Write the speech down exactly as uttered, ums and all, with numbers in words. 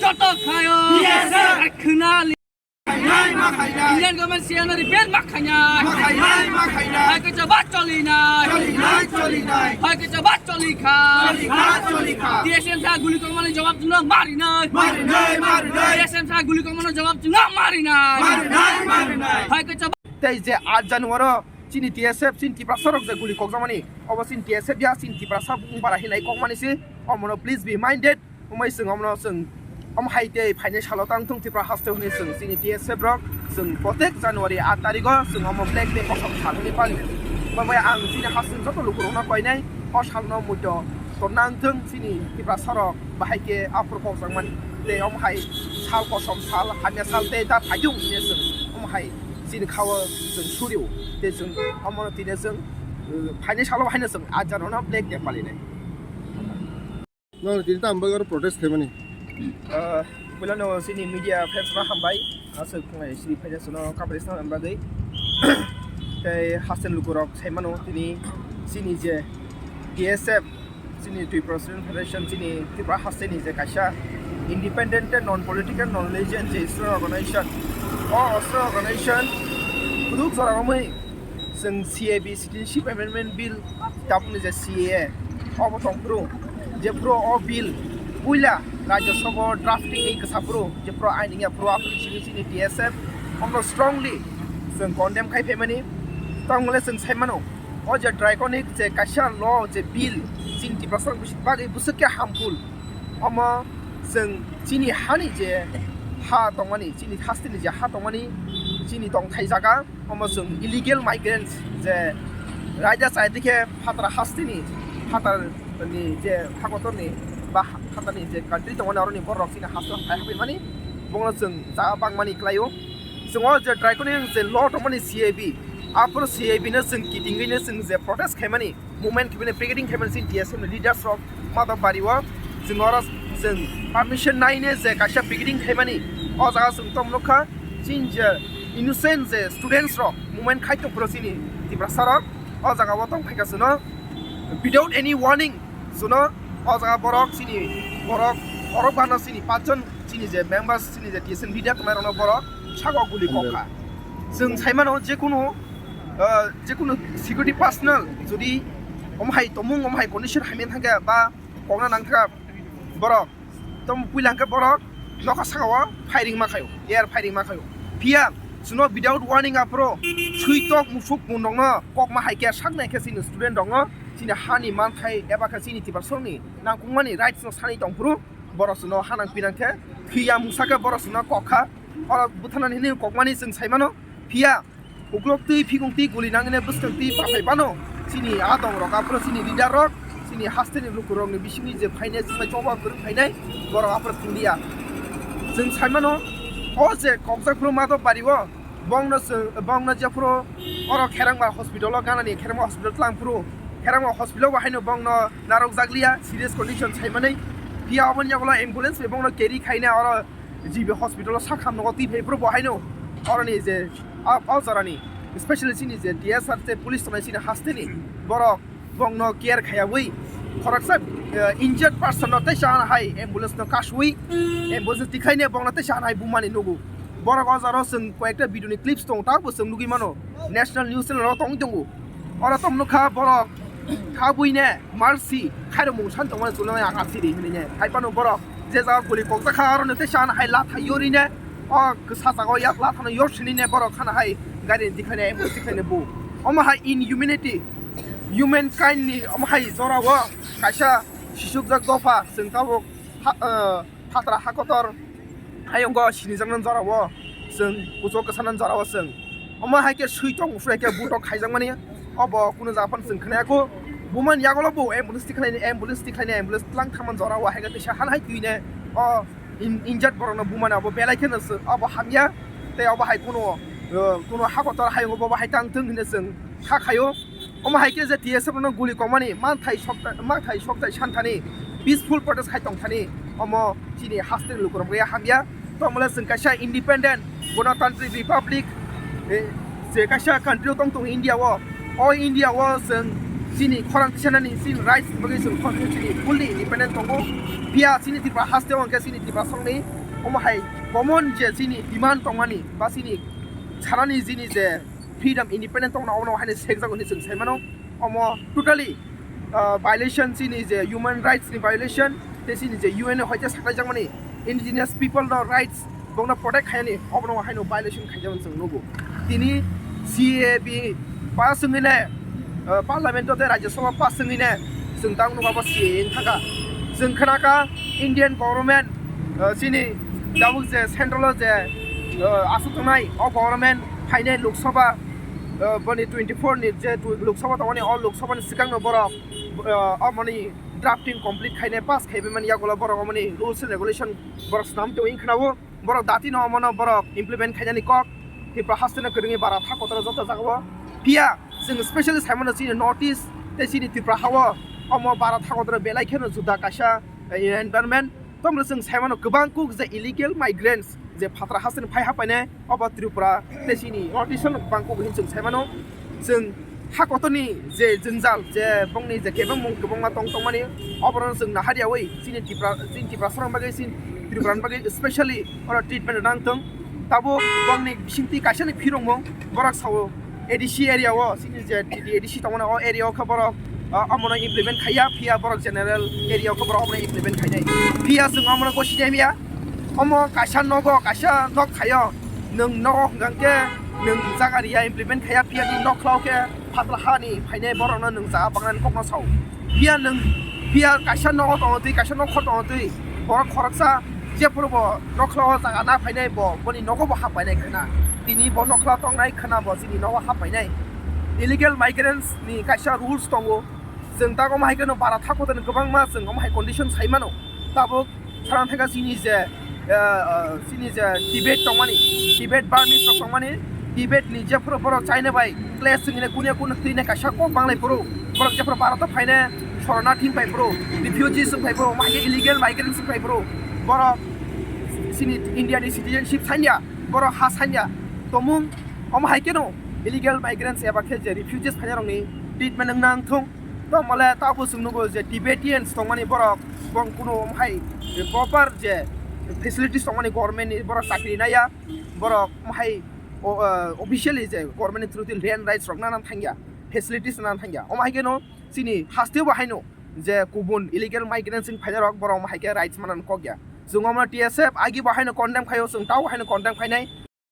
Joto khayo. Yes, sir. Khwnali. Khainai, ma khainai. Indian government siya na repair ma khainai. Ma khainai, ma khainai. Hai kacha ba choli nai. Choli nai, choli nai. Hai kacha ba choli kha. Choli kha, choli kha. T S M sa guli kokmani jawab chwngno mari nai. Mari nai, mari nai. T S M sa guli kokmani jawab chwngno mari nai. Mari nai, mari nai. Hai kacha ba. Tei je aat January o chini T S F, chini Tiprasa rok je guli kokjakmani, obo chini T S F ya, chini Tiprasa bung bara hinai kokmani si, omono please be minded. Umai chwng omono chwng omo hai tei phainai salo tang thung Tripura haste hwnwi chwng chini T S F rok chwng protek January aat tarikh o chwng omo Black Day kosom sal hwnwi pali. Omo bai ang chini haste joto lukurokno koinai o salno muitu torna wng thung chini Tiprasa rok bahai khe aphuru kokjakmani tei omo hai sal kosom sal hamya sal tei da phaithung hwnwi chwng omo hai chini khao chwng surio tei chwng omono tini chwng, uh, phainai salo haino chwng aat January no Black Day palinai. Nang tini tam bagwi oro protest khaimani? Ah, puilano chini media friends no hambai. Aswk, eh, chini friends no coverage nang bagwi. Tei haste ni lukurok saimano tini chini je T S F, chini Tripura Student Federation, chini Tripura haste ni je kaisa independent and non political, non religion je student organization. O student organization kuduk jora romwi chwng C A B, Citizenship Amendment Bill, tabukni je C A A, obo tongphuru, jephuru o bill puila Rajya Sabha drafting ni kwsaphuru, jephuru aini wngya phuru aphuru chini chini T S F omo strongly chwng condemn khai phaimani. Tongmole chwng saimano, o je draconic je kaisa law je bill chini Tiprasa rok bagwi bwswk khe harmful. Omo chwng chini hani je ha tongmani, chini hasteni je ha tongmani, chini tongthai jaga, omo chwng illegal migrants je raida chai dikhe phatara hasteni, phatarni je hakotorni ba phatarni je country tongmani, oroni borok chini haste hai hapaimani, bongno chwng jaga bangmani klaio. Chwng o je draconian je law tongmani C A B, aphuru C A B no chwng kitingwi no chwng je protest khaimani, movement khaimani, picketing khaimani chini T S F ni leaders rok Madhobari o chwng oro chwng permission naine je kaisa picketing khaimani, o jaga chwng tong nukha chini je innocent je students rok movement khai tongphuru chini Tiprasa rok o jaga o tong phaikha chwngno without any warning chwngno o jaga borok chini borok borok bano chini pachjon chini je members chini je T S F leader tongnai rokno borok sago guli kokha. Chwng saimano jekunu, ah, jekunu security personnel jodi omo hai tomung, omo hai condition hamya thangkha ba kokna nangkha borok, tamo puila hwnkhe borok nokha sakao firing ma khaio, air firing ma khaio. Phiya chwngno without warning aphuru switok musuk mundokno kokma hai khe saknai khe chini student rokno chini hani manthai eba khe chini Tiprasani nangkukmani rights no sanwi tongphuru borok chwngno hanang pinang khe thwiya mungsa khe borok chwngno kokha. Oro butharnani hinwi kokmani chwng saimano. Phiya uklok twi phikung twi guli nangni bwskang twi paphai bano chini a dong rok aphuru chini leader rok chini hasteni lukurokni bisingni je phainai chwngbai choba kwrwng phainai borok aphuru thanglia. Chwng saimano o je kokjak phuru Madhobari o bongno chwng bongno jephuru oro Kherangma hospital o ganani Kherangma hospital tlang phuru Kherangma hospital o haino bongno narwkjaklia serious condition saimani. Phiya oboni yagulo ambulance bai bongno carry khaina oro G B hospital o sak hamno twi phai phuru bo haino oroni je a, o jorani specially chini je T S R tei police tongnai chini hasteni borok bongno care khaiyawi khoroksa, eh, injured person no teisa hai ambulance no kasui ambulance tikhaine bongno teisa hai bumani nugu. Borok o jaro chwng koyekta video ni clips tong ta bo chwng nugui mano national news channel o tong tongo. Oro tong nukha borok kha buine mercy khairok mung san tongmani chwlai ang asiri hinine hai phano borok je jaga guli kokjakha aro no teisa hai latha yorine o kwsa jaga o yak lathano yor sinine borok khana hai gari dikhaine ambulance tikhaine bu. Omo hai inhumanity, human kind ni omo hai jora o kaisa sisukjak dopha chwng tabuk ha, eh, phatra hakotor hayungo sinijaknani jorao chwng kuchuk kwsanani jorao chwng omo hai khe swi tong phuru hai khe butok khaijakmani obo kunu jaga phano chwng khwnaya kho. Bumani yagulo bo ambulance tikhlaini, ambulance tikhlaini, ambulance tlang thangmani jorao hai khe teisa han hai twine o in-, injured borokno bumani obo belai kheno chwng obo hamya tei obo hai kunu, uh, kunu hakotor hayungo bobo hai tang thung hinwi chwng kha khaio. Omo hai khe je T S F no guli kokmani manthai sokta-, manthai soktai santhani peaceful protest khai tongthani omo chini hasteni lukurok ya hamya. Tomole chwng kaisa independent Ganatantrik Republic, eh, je kaisa country o tong tongo India o. O India o chwng chini khorang tisanani chini rights ni bagwi chwng khorang chini fully independent tongo. Phiya chini Tripura haste o hwnkhe chini Tiprasongni omo hai common je chini demand tongmani ba chini sanani chini je freedom, independent tongna omono haino sekjago hinwi chwng sai mano. Omo totally, ah, violation chini je human rights ni violation, tei chini je U N ni hoite saklaijakmani indigenous people no rights bokno protect khainani obono haino violation khaijak chwng nugo. Tini C A A B pass wngwi ne, ah, parliament o tei Rajya Sabha pass wngwi ne chwng tang nugo abo C A A wng thangkha. Chwng khnakha Indian government, ah, chini tabuk je central o je, ah, aswk tongnai o government phainai Lok Sabha, ah, boni twenty four ni je tu-, Lok Sabha tongmani, o Lok Sabha ni swkang no borok, ah, omoni drafting complete khainai, pass khaibai mani yagulo borok omoni rules and regulation borok snam twi khna o. Borok dati no omono borok implement khainani kok Tripura haste no kwrwngwi bara tha kotor joto jaga o. Phiya chwng specially sai mano chini North East tei chini Tripura ha o omo bara tha kotor belai kheno juda kaisa, eh, environment. Tomro chwng sai mano kwbang kuk je illegal migrants je phatra haste ni phai hapainai obo Tripura tei chini North East no kwbang kuk hin chwng sai mano. Chwng ha kotorni je jwngjal, je bongni je kebengmung kwbangma tong tongmani, oborok chwng nahar yaui chini Tipra, chini Tiprasarok bagwi, chini Tripurani bagwi specially oro treatment rwna wngthung. Tabuk bongni bisingtwi kaisani phirongmung borok sao A D C area o, chini je T T A D C tongmani o area o khe borok, ah, omono implement khaiya, phiya borok general area o khe borok omono implement khainai. Phiya chwng omono gosi jamiya, omo kaisa nogo, kaisa nok khaio, nwng nogo hwnkha khe nwng jaga riya implement khaiya, phiya ni nokhla o khe phatla hani phainai borokno nwng jaga bangnani kokno sao. Phiya nwng, phiya kaisa nogo tongo twi, kaisa nokhor tongo twi, borok khoroksa jephuru bo nokhla o jaga na phainai bo, boni nogo bo hap painai khwna. Tini bo nokhla tongnai khwna bo chini nogo hap painai. Illegal migrants ni kaisa rules tongo. Chwng tak omo hai kheno bara tha kotorni kwbangma chwng omo hai condition sai mano. Tabuk sana thangkha chini je, eh, eh, chini je Tibet tongmani, Tibet Burmese rok tongmani, Tibet ni jephuru borok China bai clash wngwi kunia kuno twi ne kaisa kok banglai phuru, borok jephuru Bharat o phaine shoranathi wng phai phuru, refugees wng phai phuru, omo hai khe illegal migrants wng phai phuru, borok chini India ni citizenship sanya, borok ha sanya, tomung omo hai kheno illegal migrants eba khe je refugees phainai rokni treatment wngna wngthung. Tongmole tabuk chwng nugo je Tibetans tongmani borok bong kuno omo hai proper je facilities tongmani government ni borok chakri naiya, borok omo hai o, eh, officially je government ni through twi land rights rok nana thangya, facilities nana thangya. Omo hai kheno chini haste bo haino je kubun illegal migrants wng phainai rok borok omo hai khe rights manna kokya. Chwng omo T S F agi bo haino condemn khaio, chwng tao haino condemn khainai.